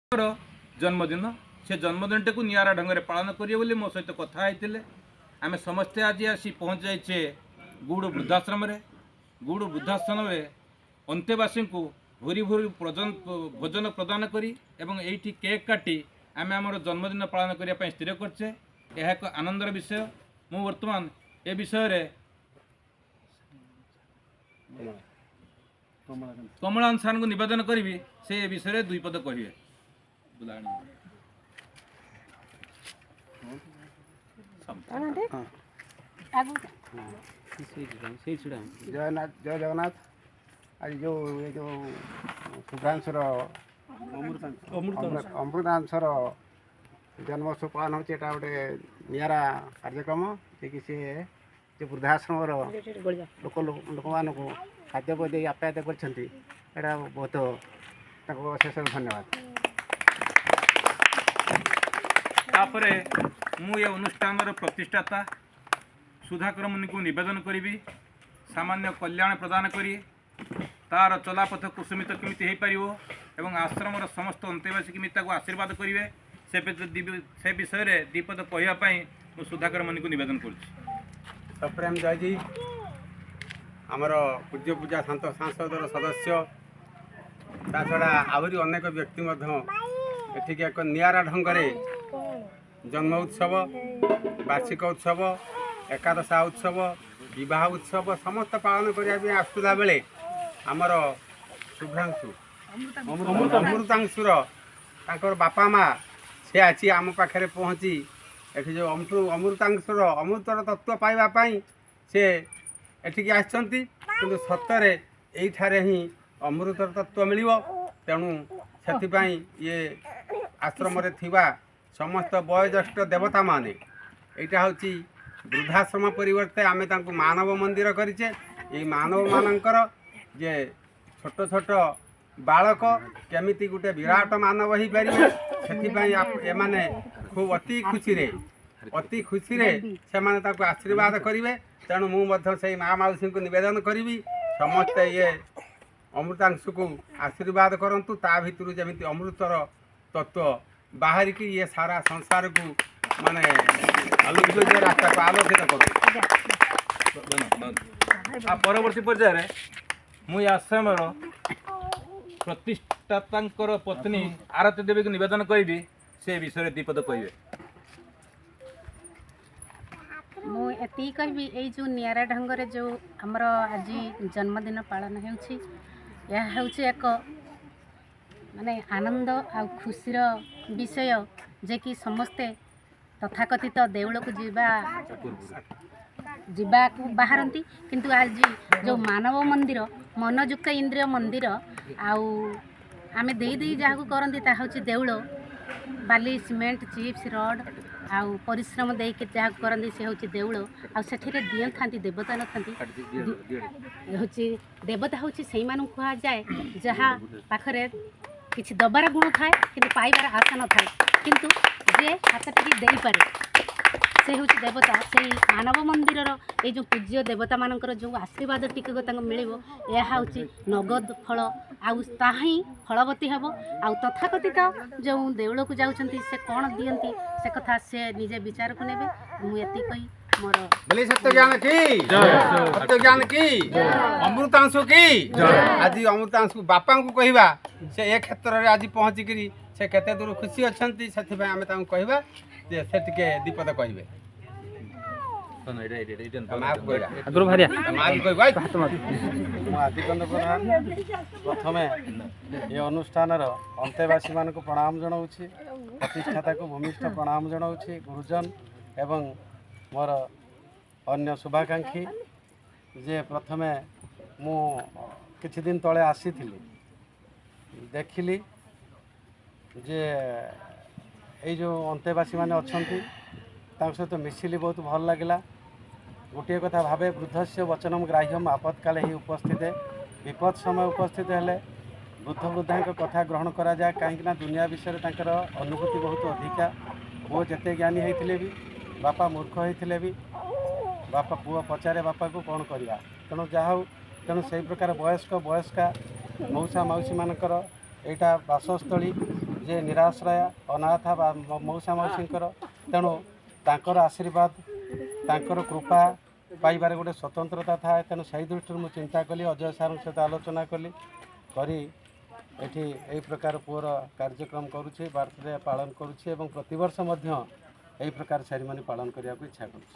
ଜନ୍ମଦିନ, ସେ ଜନ୍ମଦିନଟାକୁ ନିଆରା ଢଙ୍ଗରେ ପାଳନ କରିବେ ବୋଲି ମୋ ସହିତ କଥା ହେଇଥିଲେ। ଆମେ ସମସ୍ତେ ଆଜି ଆସି ପହଞ୍ଚି ଯାଇଛେ ଗୁଡ଼ ବୃଦ୍ଧାଶ୍ରମରେ। ଗୁଡ଼ ବୃଦ୍ଧାଶ୍ରମରେ ଅନ୍ତେବାସୀଙ୍କୁ ଭୁରି ଭୁରି ଭୋଜନ ପ୍ରଦାନ କରି ଏବଂ ଏଇଠି କେକ୍ କାଟି ଆମେ ଆମର ଜନ୍ମଦିନ ପାଳନ କରିବା ପାଇଁ ସ୍ଥିର କରିଛେ। ଏହା ଏକ ଆନନ୍ଦର ବିଷୟ। ମୁଁ ବର୍ତ୍ତମାନ ଏ ବିଷୟରେ କମଳାନ ସାର୍ଙ୍କୁ ନିବେଦନ କରିବି, ସେ ଏ ବିଷୟରେ ଦୁଇ ପଦ କହିବେ। ବୁଲାଣି। ଜଗନ୍ନାଥ, ଜୟ ଜଗନ୍ନାଥ। ଆଜି ଯେଉଁ ଏ ଯେଉଁ ଶୁଭ୍ରାଂଶୁର, ଅମୃତାଂଶର ଜନ୍ମୋତ୍ସବ ପାଳନ ହେଉଛି, ଏଇଟା ଗୋଟେ ନିଆରା କାର୍ଯ୍ୟକ୍ରମ ଯିଏକି ସିଏ ଯେ ବୃଦ୍ଧାଶ୍ରମର ଲୋକମାନଙ୍କୁ ଖାଦ୍ୟପେୟ ଦେଇ ଆପ୍ୟାୟିତ କରିଛନ୍ତି। ଏଇଟା ବହୁତ ତାଙ୍କୁ ଅଶେଷ ଧନ୍ୟବାଦ। ତାପରେ ମୁଁ ଏ ଅନୁଷ୍ଠାନର ପ୍ରତିଷ୍ଠାତା ସୁଧାକର ମୁନିଙ୍କୁ ନିବେଦନ କରିବି, ସାମାନ୍ୟ କଲ୍ୟାଣ ପ୍ରଦାନ କରି ତାର ଚଲାପଥ କୁସୁମିତ କେମିତି ହେଇପାରିବ ଏବଂ ଆଶ୍ରମର ସମସ୍ତ ଅନ୍ତେବାସୀ କେମିତି ତାକୁ ଆଶୀର୍ବାଦ କରିବେ, ସେ ବିଷୟରେ ଦ୍ୱିପଦ କହିବା ପାଇଁ ମୁଁ ସୁଧାକର ମୁନିଙ୍କୁ ନିବେଦନ କରୁଛି। ସପ୍ରେମ ଜୟଜୀ, ଆମର ପୂଜ୍ୟ ପୂଜା ସନ୍ତ ସାଂସଦର ସଦସ୍ୟ, ତା ଛଡ଼ା ଆହୁରି ଅନେକ ବ୍ୟକ୍ତି ମଧ୍ୟ ଏଠିକି ଏକ ନିଆରା ଢଙ୍ଗରେ ଜନ୍ମ ଉତ୍ସବ, ବାର୍ଷିକ ଉତ୍ସବ, ଏକାଦଶା ଉତ୍ସବ, ବିବାହ ଉତ୍ସବ ସମସ୍ତ ପାଳନ କରିବା ପାଇଁ ଆସୁଥିଲା ବେଳେ ଆମର ଶୁଭ୍ରାଂଶୁ ଅମୃତାଂଶୁର ତାଙ୍କର ବାପା ମା ସେ ଆସି ଆମ ପାଖରେ ପହଞ୍ଚି ଏଠି ଯେଉଁ ଅମୃତାଂଶୁର ଅମୃତର ତତ୍ତ୍ୱ ପାଇବା ପାଇଁ ସେ ଏଠିକି ଆସିଛନ୍ତି। କିନ୍ତୁ ସତରେ ଏଇଠାରେ ହିଁ ଅମୃତର ତତ୍ତ୍ୱ ମିଳିବ। ତେଣୁ ସେଥିପାଇଁ ଇଏ ଆଶ୍ରମରେ ଥିବା ସମସ୍ତ ବୟୋଜ୍ୟେଷ୍ଠ ଦେବତାମାନେ, ଏଇଟା ହେଉଛି ବୃଦ୍ଧାଶ୍ରମ ପରିବର୍ତ୍ତେ ଆମେ ତାଙ୍କୁ ମାନବ ମନ୍ଦିର କରିଛେ। ଏଇ ମାନବମାନଙ୍କର ଯେ ଛୋଟ ଛୋଟ ବାଳକ କେମିତି ଗୋଟେ ବିରାଟ ମାନବ ହେଇପାରିବେ, ସେଥିପାଇଁ ଏମାନେ ଖୁବ୍ ଅତି ଖୁସିରେ ସେମାନେ ତାକୁ ଆଶୀର୍ବାଦ କରିବେ। ତେଣୁ ମୁଁ ମଧ୍ୟ ସେଇ ମା ମାଉସୀଙ୍କୁ ନିବେଦନ କରିବି, ସମସ୍ତେ ଇଏ ଅମୃତାଂଶୁକୁ ଆଶୀର୍ବାଦ କରନ୍ତୁ, ତା ଭିତରୁ ଯେମିତି ଅମୃତର ତତ୍ତ୍ୱ ବାହାରିକି ଇଏ ସାରା ସଂସାରକୁ ମାନେ ଆଲୋକିତ ରାସ୍ତାକୁ ଆଲୋକିତ କରୁ। ଆଉ ପରବର୍ତ୍ତୀ ପର୍ଯ୍ୟାୟରେ ମୁଁ ଏ ଆଶ୍ରମର ପ୍ରତିଷ୍ଠାତାଙ୍କର ପତ୍ନୀ ଆରତୀ ଦେବୀକୁ ନିବେଦନ କରିବି, ସେ ବିଷୟରେ ଦ୍ୱିପଦ କହିବେ। ମୁଁ ଏତିକି କହିବି, ଏଇ ଯେଉଁ ନିଆରା ଢଙ୍ଗରେ ଯେଉଁ ଆମର ଆଜି ଜନ୍ମଦିନ ପାଳନ ହେଉଛି, ଏହା ହେଉଛି ଏକ ମାନେ ଆନନ୍ଦ ଆଉ ଖୁସିର ବିଷୟ ଯେ କି ସମସ୍ତେ ତଥାକଥିତ ଦେଉଳକୁ ଯିବାକୁ ବାହାରନ୍ତି, କିନ୍ତୁ ଆଜି ଯେଉଁ ମାନବ ମନ୍ଦିର, ମନଯୁକ୍ତ ଇନ୍ଦ୍ରିୟ ମନ୍ଦିର, ଆଉ ଆମେ ଦେଇ ଦେଇ ଯାହାକୁ କରନ୍ତି ତାହା ହେଉଛି ଦେଉଳ। ବାଲି, ସିମେଣ୍ଟ, ଚିପ୍ସ, ରଡ଼ ଆଉ ପରିଶ୍ରମ ଦେଇକି ଯାହାକୁ କରନ୍ତି ସେ ହେଉଛି ଦେଉଳ। ଆଉ ସେଠିରେ ଦିଅଁ ଥାନ୍ତି, ଦେବତା ନଥାନ୍ତି। ହେଉଛି ଦେବତା ହେଉଛି ସେଇମାନଙ୍କୁ କୁହାଯାଏ ଯାହା ପାଖରେ କିଛି ଦେବାର ଗୁଣ ଥାଏ କିନ୍ତୁ ପାଇବାର ଆଶା ନଥାଏ, କିନ୍ତୁ ଯିଏ ହାତ ଟେକି ଦେଇପାରେ ସେ ହେଉଛି ଦେବତା। ସେଇ ମାନବ ମନ୍ଦିରର ଏଇ ଯେଉଁ ପୂଜ୍ୟ ଦେବତାମାନଙ୍କର ଯେଉଁ ଆଶୀର୍ବାଦ ଟିକକ ତାଙ୍କୁ ମିଳିବ, ଏହା ହେଉଛି ନଗଦ ଫଳ ଆଉ ତାହା ହିଁ ଫଳବତୀ ହେବ। ଆଉ ତଥାକଥିତ ଯେଉଁ ଦେଉଳକୁ ଯାଉଛନ୍ତି, ସେ କ'ଣ ଦିଅନ୍ତି ସେ କଥା ସେ ନିଜେ ବିଚାରକୁ ନେବେ। ମୁଁ ଏତିକି କହି ମୋର बोले सत्य ज्ञान की, सत्य ज्ञान की, ଅମୃତାଂଶୁ କି। ଆଜି ଅମୃତାଂଶୁ ବାପାଙ୍କୁ କହିବା, ସେ ଏ କ୍ଷେତ୍ରରେ ଆଜି ପହଞ୍ଚିକିରି ସେ କେତେ ଦୂର ଖୁସି ଅଛନ୍ତି, ସେଥିପାଇଁ ଆମେ ତାଙ୍କୁ କହିବା ଯେ ସେ ଟିକେ ଦ୍ୱିପଦ କହିବେ। ମାକୁ କହିବା, ମାକୁ କହିବା। ମୁଁ ଆଦିକନ୍ଦ ପ୍ରଧାନ। ପ୍ରଥମେ ଏ ଅନୁଷ୍ଠାନର ଅନ୍ତେବାସୀମାନଙ୍କୁ ପ୍ରଣାମ ଜଣାଉଛି, ପ୍ରତିଷ୍ଠାତାକୁ ଭୂମିଷ୍ଠ ପ୍ରଣାମ ଜଣାଉଛି, ଗୁରୁଜନ ଏବଂ ମୋର ଅନ୍ୟ ଶୁଭାକାଂକ୍ଷୀ। ଯେ ପ୍ରଥମେ ମୁଁ କିଛି ଦିନ ତଳେ ଆସିଥିଲି, ଦେଖିଲି ଯେ ଏଇ ଯେଉଁ ଅନ୍ତେବାସୀମାନେ ଅଛନ୍ତି, ତାଙ୍କ ସହିତ ମିଶିଲି, ବହୁତ ଭଲ ଲାଗିଲା। ଗୋଟିଏ କଥା ଭାବେ, ବୃଦ୍ଧସ୍ୟ ବଚନମ ଗ୍ରାହ୍ୟମ ଆପତ୍କାଳେ ହିଁ ଉପସ୍ଥିତ। ବିପଦ ସମୟ ଉପସ୍ଥିତ ହେଲେ ବୃଦ୍ଧ ବୃଦ୍ଧାଙ୍କ କଥା ଗ୍ରହଣ କରାଯାଏ, କାହିଁକିନା ଦୁନିଆ ବିଷୟରେ ତାଙ୍କର ଅନୁଭୂତି ବହୁତ ଅଧିକା। ପୁଅ ଯେତେ ଜ୍ଞାନୀ ହେଇଥିଲେ ବି, ବାପା ମୂର୍ଖ ହେଇଥିଲେ ବି, ବାପା ପୁଅ ପଚାରେ ବାପାକୁ କ'ଣ କରିବା। ତେଣୁ ଯାହା ହଉ, ତେଣୁ ସେଇ ପ୍ରକାର ବୟସ୍କ ବୟସ୍କା ମଉସା ମାଉସୀମାନଙ୍କର ଏଇଟା ବାସସ୍ଥଳୀ। ଯିଏ ନିରାଶ୍ରୟା ଅନାଥା ବା ମଉସା ମାଉସୀଙ୍କର, ତେଣୁ ତାଙ୍କର ଆଶୀର୍ବାଦ, ତାଙ୍କର କୃପା ପାଇବାରେ ଗୋଟେ ସ୍ୱତନ୍ତ୍ରତା ଥାଏ। ତେଣୁ ସେଇ ଦୃଷ୍ଟିରୁ ମୁଁ ଚିନ୍ତା କଲି, ଅଜୟ ସାର୍ଙ୍କ ସହିତ ଆଲୋଚନା କଲି, କରି ଏଠି ଏହି ପ୍ରକାର ପୁଅର କାର୍ଯ୍ୟକ୍ରମ କରୁଛି, ବାର୍ଥଡେ ପାଳନ କରୁଛି ଏବଂ ପ୍ରତିବର୍ଷ ମଧ୍ୟ ଏହି ପ୍ରକାର ସେରିମନି ପାଳନ କରିବାକୁ ଇଚ୍ଛା କରୁଛି।